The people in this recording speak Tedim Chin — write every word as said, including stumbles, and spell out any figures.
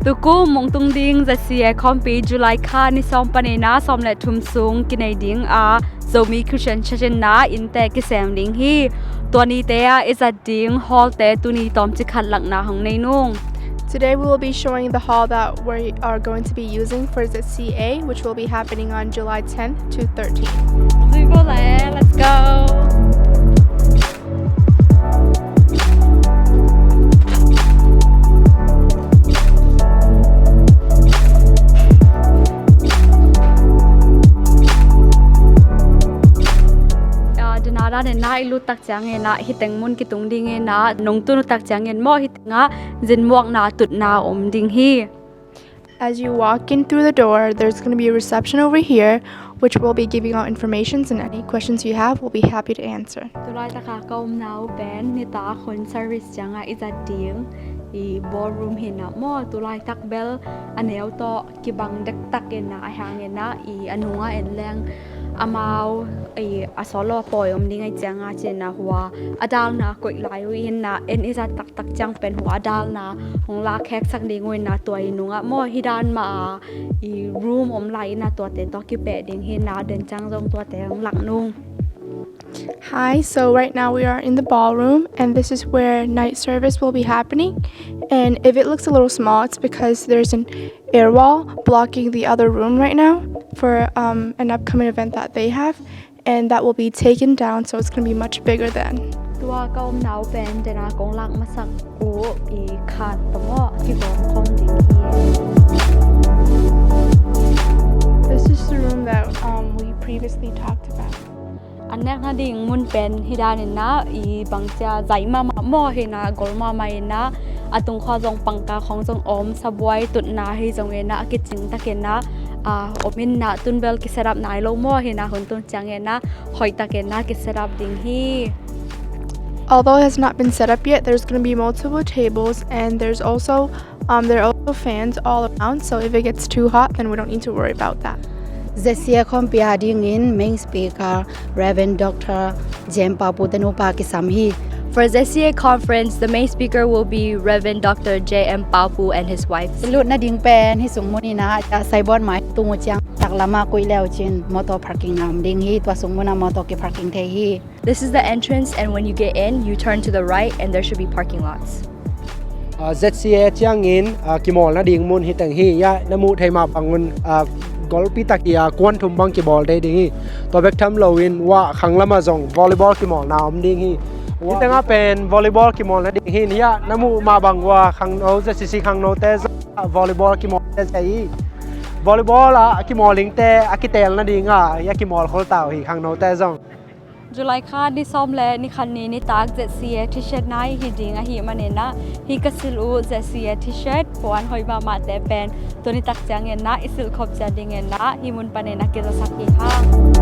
Tukum hong tung ding Z C A khawmpi July kha ni sawm panin ah sawm le thum sung kinei ding a, Zomi Christian Church in ah innte kisem ding hi. Tua nite ah i zat ding hallte tuni tawmcik khat lakna hong nei nung. Today we will be showing the hall that we are going to be using for Z C A, which will be happening on July tenth to thirteenth. Zui bo le, let's go. Ah, dena dan in ah i lut tak ciangin ah hi teng mun kitung dingin ah nong tun uh tak ciangin maw hi teng ah zinmuakna tutna om ding hi. As you walk in through the door, there's gonna be a reception over here, which will be giving out informations, and any questions you have, we'll be happy to answer. Tulaitak a ka omna uh pen nitak hun service ciang a i zat ding i ballroom hi in ah maw, tulaitak bel a neu tawh kibang dektak in ah, ahih hangin ah i a nung ah en leng amau i a solo a pawi om ding ahih ciang a ci in ah hua a dalna koih lai uh in ah en i zat taktak ciang pen hua a dalna hong lak heksak ding uh in ah tua i nung ah maw hi dan mah a i room om lai in ah tuate tawh kipeh ding hi in ah den ciang zong tuate hong lak nung. Hi, so right now we are in the ballroom, and this is where night service will be happening. And if it looks a little small, it's because there's an air wall blocking the other room right now for, um, an upcoming event that they have, and that will be taken down, so it's gonna be much bigger then. Tua ka omna uh pen dena kong lak masak uh i khat pamawh kigawm khawm ding hi. This is the room that, um, we previously talked about. An nekna ding mun pen hi dan in ah i bangcia zaih mahmah maw hi in ah gol mahmah in ah a tung khawng zong pangkal khawng zong om, sabuai tutna hi zong in ah a kicing tak in ah, ah, om in ah tun bel kiset up nai lo maw hi in ah hun tun ciang in ah hoih tak in ah kiset up ding hi. Although it has not been set up yet, there's gonna be multiple tables, and there's also Um, there are also fans all around, so if it gets too hot, then we don't need to worry about that. Z C A khawmpi a dingin main speaker Reverend Doctor J M Paupu te nupa kisam hi. For Z C A conference, the main speaker will be Reverend Doctor J M Paupu and his wife. I lutna ding pen hi sung mun in ah, Saigon mai tung uh ciang taklam ah kuih le uh cin motor parking na om ding hi, tua sung mun ah motor kiparking thei hi. This is the entrance, and when you get in, you turn to the right, and there should be parking lots. Ah, Z C A ciangin, ah, kimawlna ding mun hi teng hi. Ya, na muh thei mah bangun, ah, golpi tak hi a, kuan thum bang kibawl thei ding hi. Tua bek tham loin, wah khanglam ah zong volleyball kimawlna om ding hi. Hi teng ah pen volleyball kimawlna ding hi. Ya, na muh mah bang wah khangno, Z C C khangnote zong, ah, volleyball kimawl thei hi. Volleyball ah kimawl dingte a kiteelna ding ah, ya kimawl khol ta uh hi khangnote zong. July kha ni sawm le ni khat ni nitak Z C A T-shirt nai hi ding ahih manin ah, hi ka silh uh Z C A T-shirt puan hoih mahmahte pen tuni tak ciangin ah i silh khop ciat dingin ah hi mun panin ah kizasak hi hang.